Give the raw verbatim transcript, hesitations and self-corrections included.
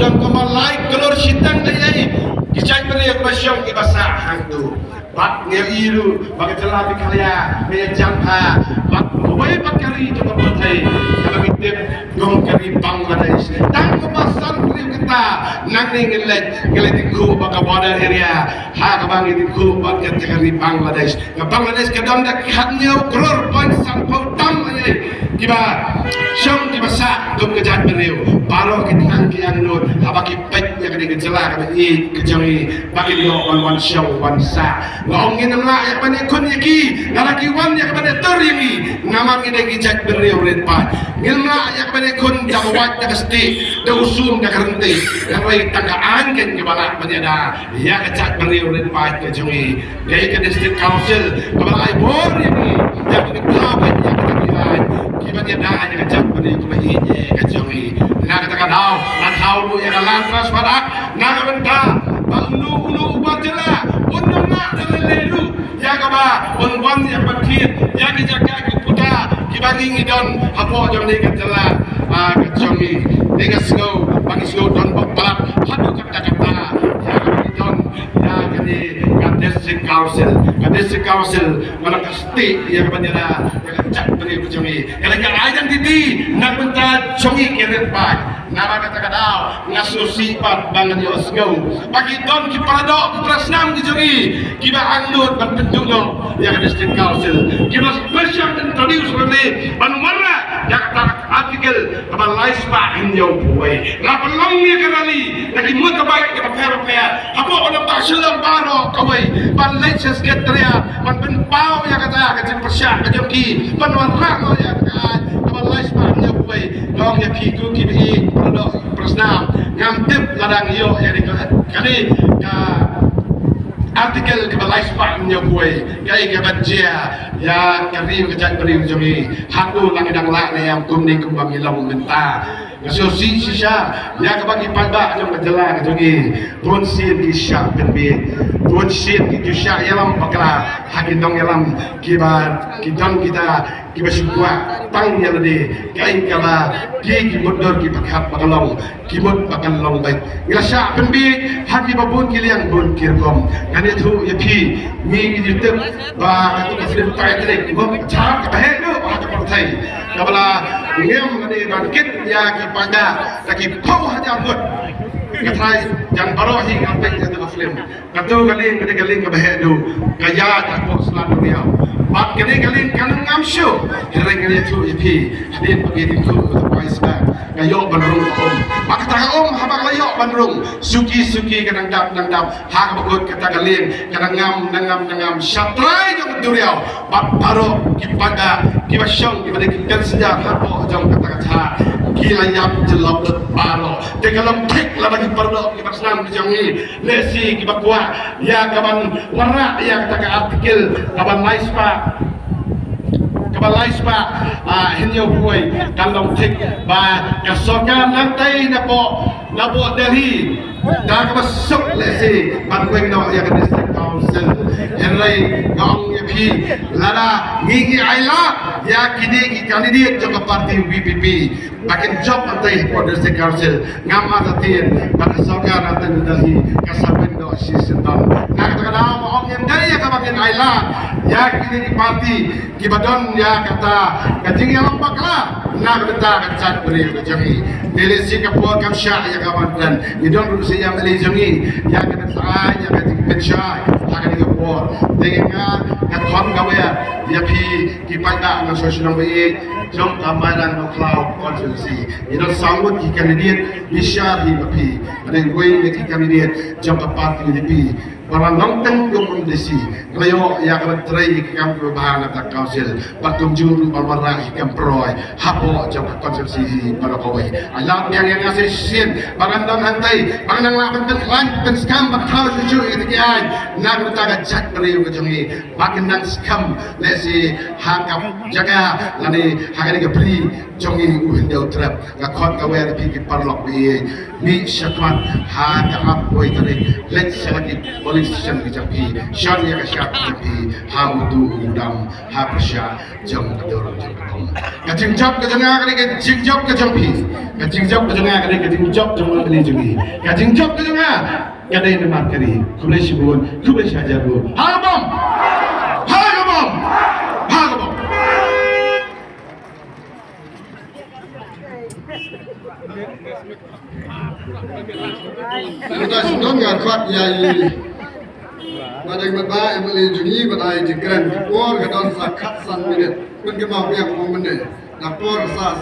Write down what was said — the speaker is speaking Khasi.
Don kumba lai klur shiteng eiei ki jaitbynriew kiba shong kiba sah hangtu. Bad nga ïohi ruh ba ka jylla Meghalaya ka ïajan bha bad kawei pat ka ri jong ka pyrthei kaba ngi tip kum ka ri Bangladesh. Tang kumba san briew kynta nangne ngi leit, ngi leit tyngkhuh bad ka border area, ha kaba ngi tyngkhuh bad ka ri Bangladesh. Ka Bangladesh ka don da khathynñiew klur point sanphew tam eiei kiba shong kiba sah kum ka jaitbynriew. Baroh ki thngan ki angnud haba ki peit ïa kane ka jylla kaba ïeit ka jong ngi ba ki ïoh ban wan shong wan sah. Nga ong ngin ym lah ïa ban ïakhun ïa ki lada ki wan ïa ka ban ïatur ïa ngi. Namar ngi dei ki jaitbynriew rit paid. Ngin ym lah ïa ban ïakhun da ka wait da ka stieh, da u sum da ka ryntieh. Hynrei tang ka aiñ keiñ kaba lah ban ïada ïa ka jaitbynriew rit paid ka jong ngi. Kaei ka District Council kaba la ai bor ïa ngi, ïa ka District Council, ïa ka District Council kiba ïada ïa ka jaitbynriew kaba ïeit ka jong ngi. Na kata ka daw, la thaw ruh ïa ka Land Transfer Act na ka bynta ba uno uno uba jylla un ym lah da lei lei ruh ïa kaba un wan ïa ka ban thied ïa ki jaka ki puta kiba ngi ngi don hapoh jong ne ka jylla, ah, ka jong ngi. Te nga sngew ba ngi sngew don ba palat haduh katta katta ïa kaba ngi don ïa kane ka District Council. Ka District Council ka long ka stieh ïa ka ban ïada ïa ka jaitbynriew ka jong ngi. Ka long ka identity na ka bynta jong ngi ki rit paid. Namar kata ka daw nga sngewsih pat ba ngan ïohsngew ba ki don ki paradoh ki parasnam ki jong ngi kiba angnud ban pynduh noh ïa ka District Council, kiba special introduce rani ban wanrah ïa kata ka article kaba lai spah hynñiew phew wei. La pynlong ïa ka rally da ki motorbike kiba pher bapher hapoh ka dong ka Shillong baroh kawei ban leit sha Secretariat ban pynpaw ïa kata ka jingpyrshah ka jong ki ban wanrah noh ïa kata ka kaba lai spah hynñiew phew wei. Nga ong ïa phi ko kiba ïeit, paradoh, parasnam, ngam tip lada ngi ïoh ïa kane ka, kane ka article kaba lai spah hynñiew phew wei kaei kaban jia ïa ka ri ka jaitbynriew jong ngi. Hato la ngi dang lah ne em kumne kumba ngi long mynta? Nga sngewsih shisha ïa kaba ki paidbah jong ka jylla ka jong ngi. Bun sien ki shah pynbiej, bun sien ki ju shah ïalam bakla ha ki nongïalam kiba ki don kita kiba shu kwah tang ïa lade. Kaei kaba ki, ki mutdur ki pyrkhat ba ka long, ki mut ba kan long beit. Ngi la shah pynbiej ha kiba bun ki liang bun ki rukom. Ngan ïathuh ïa phi, ngi ngi ju tip ba katu ka film Titanic mo ka jhah kaba heh duh ha ka pyrthei, kaba la ngem lade ban kit ïa ki paidbah da ki phew hajar ngut. Nga tharai jan baroh hi nga peit ïa katu ka film. Katu ka lieng ka dei ka lieng kaba heh duh, ka ïaid hapoh sla duriaw. Bad ka dei ka lieng ka nang ngam shuh. Hynrei ngan ïathuh ïa phi, hadien ba ngi ïatyngkhuh ïa ka Wise Bank, ka ïoh ban rung ka um. Bad kata ka um haba ka la ïoh ban rung, suki suki ka nang dap nang dap, ha kaba kut kata ka lieng ka nang ngam nang ngam nang ngam sha trai jong ka duriaw. Bad baroh ki paidbah kiba shong kiba dei ki pensioner hapoh jong kata ka jhah ki la ïap jyllop lut baroh. Te ka long thik lada ki paradoh ki parasnam ki jong ngi lehse kiba kwah ïa kaban wanrah ïa kata ka article kaba lai spah, kaba lai spah, ah, hynñiew phew wei, kan long thik ba ka sorkar nangtei napoh, napoh Delhi da kaba suk lehse ban weng noh ïa ka District Council. Hynrei nga ong ïa phi, lada ngi ngi ai lad ïa kine ki candidate jong ka party V P P ba kin jop hangtei hapoh District Council, ngam artatien ba ka sorkar hangtei na Delhi ka sa weng noh shisyndon. Na kata ka daw nga ong ngin dei ïa kaba ngin ai lad ïa kine ki party kiba don ïa kata ka jingïalam bakla na ka bynta ka jaitbynriew ka jong ngi. Te lehse ka por kam shah ïa ka ban kren. Ngi don ruh sa ïa M L A jong ngi ïa ka ban sa ai ïa ka jingpynshai ha kane ka por. Te nga nga khot nga wer ïa phi ki paidbah nongshong shnong ba ïeit jong ka Mairang Mawkhlaw constituency. Ngi don saw ngut ki candidate, bishar hi ma phi. Ba dei wei na ki candidate jong ka party U D P. Ba la long teng jong U D C. Ka la ïoh ïa ka ban trei ki kam kiba bha na ka council. Bad kumjuh ruh ban wanrah ki kam pynroi hapoh jong ka constituency hi baroh kawei. Ai lad biang ïa nga sa shisien ba ngan don hangtei, ba ngan nang lah ban pynkhlaiñ pynskhem ban khlaw shuh shuh ïa kita ki aiñ na ka bynta ka jaitbynriew ka jong ngi. Ba kin nang skhem lehse ha ka jaka lane ha kane ka bri jong ngi u Hynñiewtrep, nga khot nga wer ïa phi ki paralok ba ïeit, mih shakhmat ha ka arphew tarik, leit sha la ki polling station ki jong phi, shon ïa ka shap ki jong phi ha utu u dam, ha pyrshah jong ka dur jong ka tong. Ka jingjop ka jong nga ka dei ka jingjop ka jong phi, ka jingjop ka jong nga ka dei ka jingjop jong u Mylliem jong ngi, ka jingjop ka jong nga ka dei namar ka ri. Khublei shibun, khublei shihajar nguh. Ha ka bom! Ha ka bom! Ha ka bom! Mynta sngewdon nga khot ïa i Madeng Matba, M L A jong ngi, ba dei jingkren. Ka por ka don sa khatsan minit. Pynkynmaw biang kum mynne. Da por sa